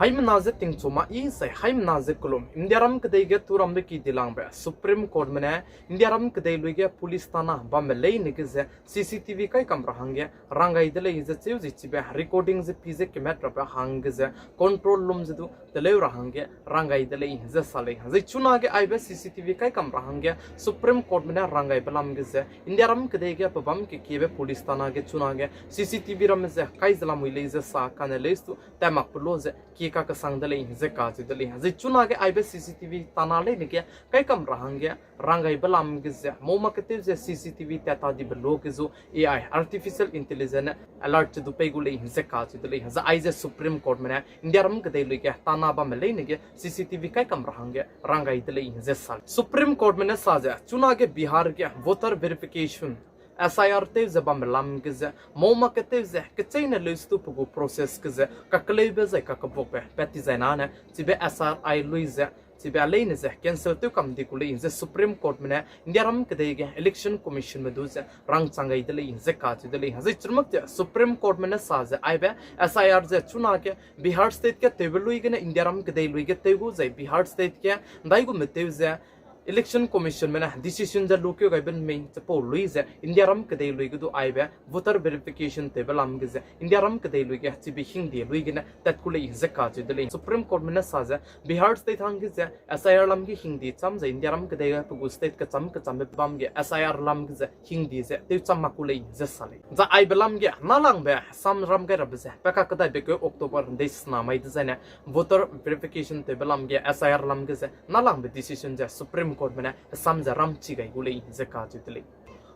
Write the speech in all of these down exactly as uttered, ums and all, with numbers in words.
Haimena ze tingchu ma i zai haimena ze kelum Indiaram kedei ge turambe ki dilangbe Supreme Courtme ne Indiaram kedei lui ge police thana bambe leine ge ze C C T V kaikam ra hangge rang gai de lei ze cheu zai chibe recording ze pi ze kemat rabe hangge ze control room ze du teleu ra hangge rang gai de lei ze sa lei. Zai chunage aibe C C T V kaikam ra hangge Supreme Courtme ne rang gaibe lam ge ze Indiaram kedei ge pebam kekiebe police thana ge chunage C C T V ramme ze kai ze lamui lei ze sa kane lestu tat makbe lu ze kie kakesang de lei ze kacheu de lei. Zai chunage aibe C C T V thana leine ge kaikam ra hangge rang gaibe lam ge ze mau mak ketew ze C C T V tat ta dibe lu ge zu A I, artificial intelligence ne alert ze du pei gu lei ze kacheu de lei. Zai aize Supreme Courtme ne Indiaram kedei lui ge thana bambe leine ge C C T V kaikam ra hangge rang gai de lei ze sa lei. Supreme Courtme ne sa ze chunage Bihar ge voter verification, S I R tew ze bambe lam ge ze mau mak ketew ze kecheîne lestu pe gu process ge ze kakeleube zai kakebuakbe pat ti zai nane chibe S R I lui ze chibe leine ze cancel tew kam di gu lei ze Supreme Courtme ne Indiaram kedei ge Election Commissionme du ze rangchang gai de lei ze kacheu de lei. Zai chirmak ze Supreme Courtme ne sa ze aibe S I R ze chunage Bihar State ge tewbe lui gene Indiaram kedei lui ge tew gu zai Bihar State ge ndaigumbe tew ze Election Commissionme ne decision ze lukeu gaibe mei chipau lui ze Indiaram kedei lui ge du aibe voter verification tewbe lam ge ze Indiaram kedei lui ge chibe hingdie lui gene tat gu lei ze kacheu de lei. Supreme Courtme ne sa ze Bihar State hangge ze S I R lam ge hingdie cham ze Indiaram kedei ge pe gu state kecham kechambe bam ge S I R lam ge ze hingdie ze tewcham mak gu lei ze sa lei. Zai aibe lam ge nâlangbe samram gai rabe ze pe kakedaibe keu October dei sena mai dezaine voter verification tewbe lam ge S I R lam ge ze nâlangbe decision ze Supreme Courtme ne hesam ze ramchi gai gu lei ze kacheu de lei.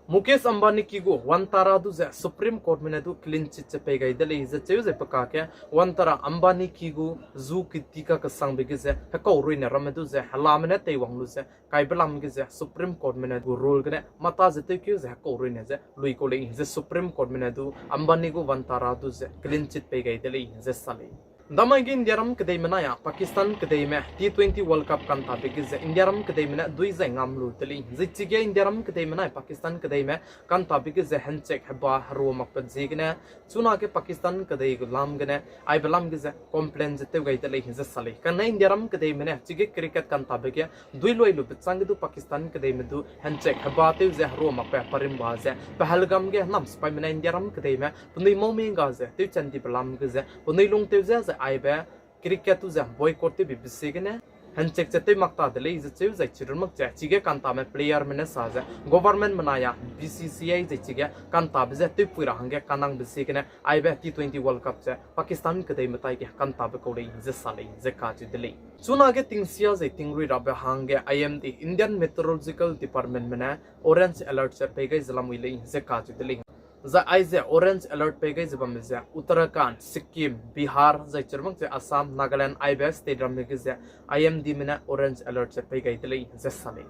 Mukesh Ambani ki gu Vantara du ze Supreme Courtme ne du clean chit ze pei gai de lei ze cheu ze pe kakge Vantara Ambani ki gu zu kedi kakesangbe ge ze hekau ruine ramme du ze helame ne teiwang lu ze kaibe lam ge ze Supreme Courtme ne gu rule gene mata ze tewkeu ze hekau ruine ze lui kau lei ze Supreme Courtme ne du Ambani gu Vantara du ze clean chit pei gai de lei ze sa lei. Ndamai ge Indiaram kedeime nai a Pakistan kedeime T twenty World Cup kantabe ge ze Indiaram kedeime ne dui zai ngam lu de lei. Zai chige Indiaram kedeime nai Pakistan kedeime kantabe ge ze handshake heba herua makbe ziegene chunage Pakistan kedei gu lam gene aibe lam ge ze complain ze tew gai de lei ze sa lei. Kane Indiaram kedeime ne chige cricket kantabe ge dui luai lube chang ge du Pakistan kedeime du handshake heba tew ze herua makbe parimba ze Pahalgam ge nam sipaime ne Indiaram kedeime penui mau mengga ze tewchan dibe lam ge ze penui lungtew ze zai aibe cricket du ze boycott tewbe ziegene handshake ze tew mak ta de lei ze cheu zai chirmak ze chige kantame playerme ne sa ze governmentme nai a B C C I zai chige kantabe ze tewpui ra hangge kanangbe ziegene aibe T twenty World Cup ze Pakistan kedeime taige kantabe kau lei ze sa lei ze kacheu de lei. Chunage tingsia zai tingrui rabe hangge I M D, Indian Meteorological Departmentme ne orange alert ze pei gai ze lamui lei ze kacheu de lei. Zai aize orange alert pei gai ze bambe ze Uttarakhand, Sikkim, Bihar, zai chirmak ze Assam, Nagaland aibe state ramme ge ze I M Dme ne orange alert ze pei gai de lei ze sa lei.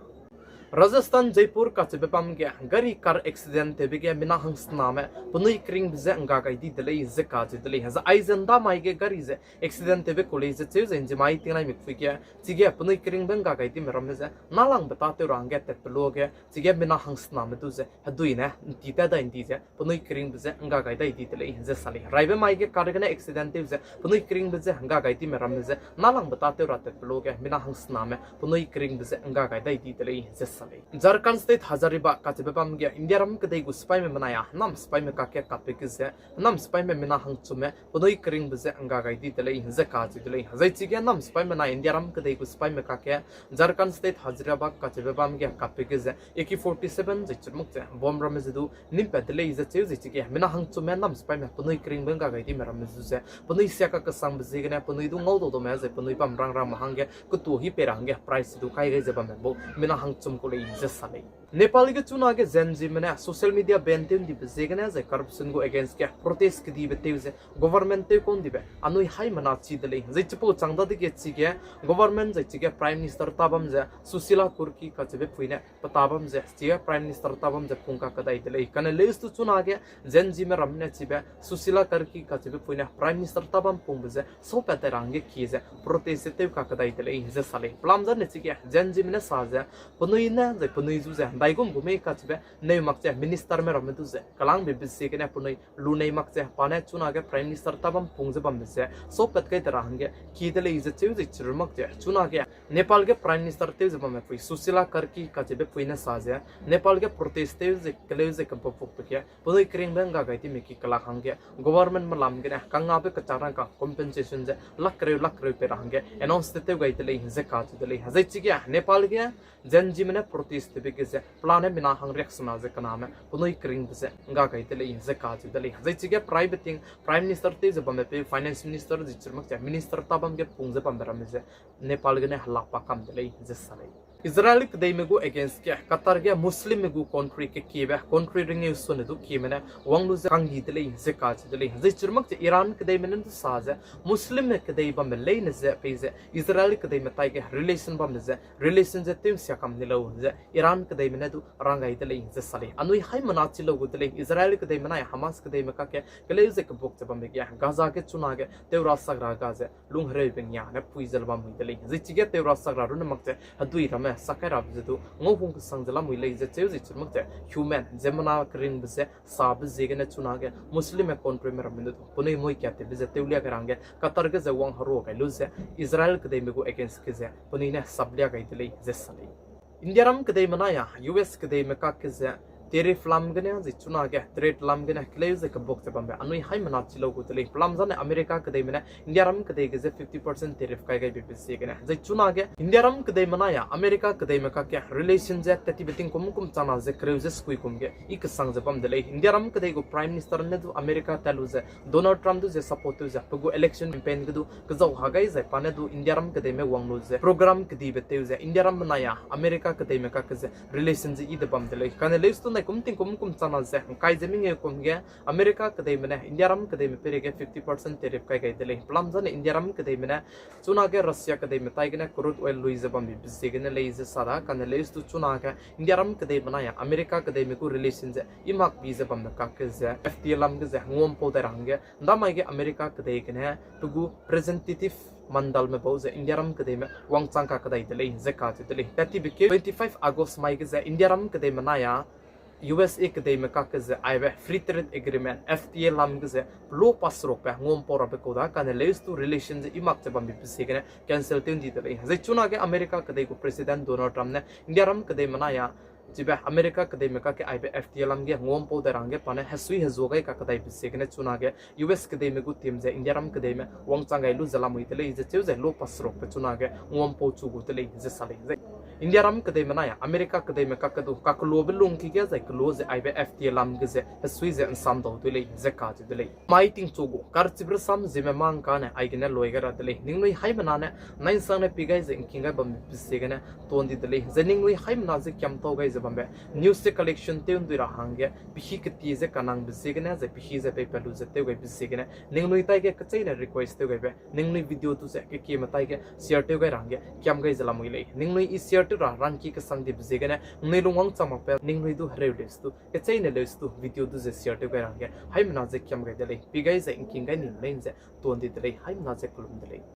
Rajasthan, Jaipur kacheube bam ge gari car accident tewbe ge mina hangsename penui keringbe ze ngga gai di de lei ze kacheu de lei. Zai aize ndamai ge gari ze accident tewbe kau lei ze cheu ze nzimai tingnai mikpui ge chige penui keringbe ngga gai dime ramme ze nâlangbe tâtew ra hangge tatpe lu ge chige mina hangsename du ze hedui ne nti tat dai ndi ze penui keringbe ze ngga gai dai di de lei ze sa lei. Raibe mai ge car gene accident tew ze penui keringbe ze ngga gai dime ramme ze nâlangbe tâtew ra tatpe lu ge mina hangsename penui keringbe ze ngga gai dai di de lei ze sa lei. Jharkhand State Hazaribagh kacheube bam ge Indiaram kedei gu sipaime menai a nam sipaime kakge kapbe ge ze nam sipaime mina hangchumme penui keringbe ze ngga gai di de lei ze kacheu de lei. Zai chige nam sipaime nai Indiaram kedei gu sipaime kakge Jharkhand State Hazaribagh kacheube bam ge kapbe ge ze A K forty-seven zai chirmak ze bomb ramme ze du nimpat de lei ze cheu zai chige mina hangchumme nam sipaime penui keringbe ngga gai dime ramme zu ze penui sia kakesangbe ziegene penui du ngau dau daume zai penui bam rang rangme hangge ketu hi pei ra hangge prize du kai gai ze bamme bau mina hangchum kau lei ze sa lei. Nepal ge chunage Gen Zme ne social media ban tew ndibe ziegene zai corruption gu against ge protest kedibe tew ze government tewkau ndibe anui haimena chi de lei. Zai chipau chang dadege chige government zai chige Prime Minister tabam ze Sushila Kurki kacheube pui ne pe tabam ze chige Prime Minister tabam ze pung kakedai de lei. Kane lestu chunage Gen Zme ramme ne chibe Sushila Kurki kacheube pui ne Prime Minister tabam pungbe ze saupat dai ra hangge kie ze protest ze tew kakedai de lei ze sa lei. Pelam zane chige Gen Zme ne sa ze penui Ne zai penui zu ze ndaigum gu mei kachibe neu mak ze minister me ramme du ze kalangbe be ziegene penui lunei mak ze pa ne chunage Prime Minister tabam pung ze bambe ze saupat kai de ra hangge ki de lei ze cheu ze chiru mak ze chunage Nepal ge Prime Minister tew ze bamme pui Sushila Karki kachibe pui ne sa ze Nepal ge protest tew ze keleu ze kebapukbe ge penui keringbe ngga gai dime ki kelak hangge government melam gene kangabe kechak rangkang compensation ze lak kereu lak kereu pe ra hangge announce te tew gai de lei ze kacheu de lei. Zai chige Nepal ge Gen Zme ne protest tewbe ge ze pelane mina hang reaction a ze kename penui keringbe ze ngga gai de lei ze kacheu de lei. Zai chige private ting Prime Minister tew ze bamme pe Finance Minister zi chiru mak ze minister tabam ge pung ze bambe ramme ze Nepal gene helak pa kam de lei ze sa lei. Israel kedeime gu against ge Qatar ge Muslimme gu country kekiebe country ringeu sone du kieme ne wang lu ze kanggi de lei ze kacheu de lei. Zai chiru mak ze Iran kedeime ne du sa ze Muslimme kedei bambe leine ze pei ze Israel kedeime taige relation bambe ze relation ze tew nsia kam ni lau ze Iran kedeime ne du rang gai de lei ze sa lei. Anui haimena chi lau gu de lei Israel kedeime nai Hamas kedeime kakge keleu ze kebuk ze bambe ge Gaza ge chunage tew ra sak ra ga ze lunghereube ngia ne pui ze le bam mui de lei. Zai chige tew ra sak ra runne mak ze hedui ramme sak kai rabe ze du ngau hung kesang ze lamui lei ze cheu zi chiru mak ze human ziemmena keringbe ze sabe ziegene chunage Muslimme countryme ramme ne du penui mui kia tewbe ze tewlia gai ra hangge Qatar ge ze wang herua gai lu ze Israel kedeime gu against ge ze penui ne saplia gai de lei ze sa lei. Indiaram kedeime nai a US kedeime kakge ze tariff lam gene zai chunage trade lam gene keleu ze kebuk ze bambe anui haimena chi lau gu de lei. Pelam zane America kedeime ne Indiaram kedei ge ze fifty percent tariff kai gaibe be ziegene zai chunage Indiaram kedeime nai a America kedeime kakge relation ze tat tibe tingkum kum changna ze kereu ze sukui kum ge i kesang ze bam de lei. Indiaram kedei gu Prime Minister ne du America tat lu ze Donald Trump du ze support tew ze pe gu election campaign ge du kezau ha gai zai pa ne du Indiaram kedeime wang lu ze program kedibe tew ze Indiaram menai a America kedeime kakge ze relation ze i de bam de lei. Kane leus tu nai kum tingkum kum changna ze ngkai ze mengeu kum ge America kedeime ne Indiaram kedeime peireige fifty percent tariff kai gai de lei. Pelam zane Indiaram kedeime ne chunage Russia kedeime taigene crude oil lui ze bambe be ziegene lei ze sa da. Kane leus tu chunage Indiaram kedeime nai a America kedeime gu relation ze i mak bi ze bambe kakge ze FTA lam ge ze nguam pau dai ra hangge ndamai ge America kedei gene pe gu representative mandalme bau ze Indiaram kedeime wangchang ka kedai de lei ze kacheu de lei. Tat tibe keu twenty-five August mai ge ze Indiaram kedeime nai a USA kedeime kakge ze aibe Free Trade Agreement, FTA lam ge ze lo pass rokbe nguam pau rabe kau da. Kane leus tu relation ze i mak ze bambe be ziegene cancel tew ndi de lei. Zai chunage America kedei gu President Donald Trump ne Indiaram kedeime nai a chibe America kedeime kakge aibe FTA lam ge nguam pau dai ra hangge pa ne hesui hezua gai ka kedai be ziegene chunage US kedeime gu team ze Indiaram kedeime wangchang gai lu ze lamui de lei ze cheu ze lo pass rokbe chunage nguam pau chu gu de lei ze sa lei. Zai Indiaram kedeime nai a America kedeime kakge du kakelobe lungki ge zai kelo ze aibe FTA lam ge ze hesui ze nsam dau de lei ze kacheu de lei. Mai tingchu gu karchibe rasam Zeme mangkane aigene loi gai ra de lei. Ningnui haimena ne nainsang ne pi gai ze ngking gai bambe be ziegene tuan di de lei. Zai ningnui haimena ze kiam tau gai ze bambe news ze collection tew ndui ra hangge pehi ketie ze kanangbe ziegene zai pehi ze peipat lu ze tew gaibe ziegene ningnui taige kecheîne request tew gaibe ningnui video du ze kekieme taige share tew gai ra hangge kiam gai ze lamui lei. Ningnui i share tew ra rangki kesang dibe ziegene ningnui lungwang chang makbe ningnui du hereu leus tu kecheîne leus tu video du ze share tew gai ra hangge haimena ze kiam gai de lei. Pi gai ze ngking gai ni lei ze tuan di de lei. Haimena ze kelum de lei.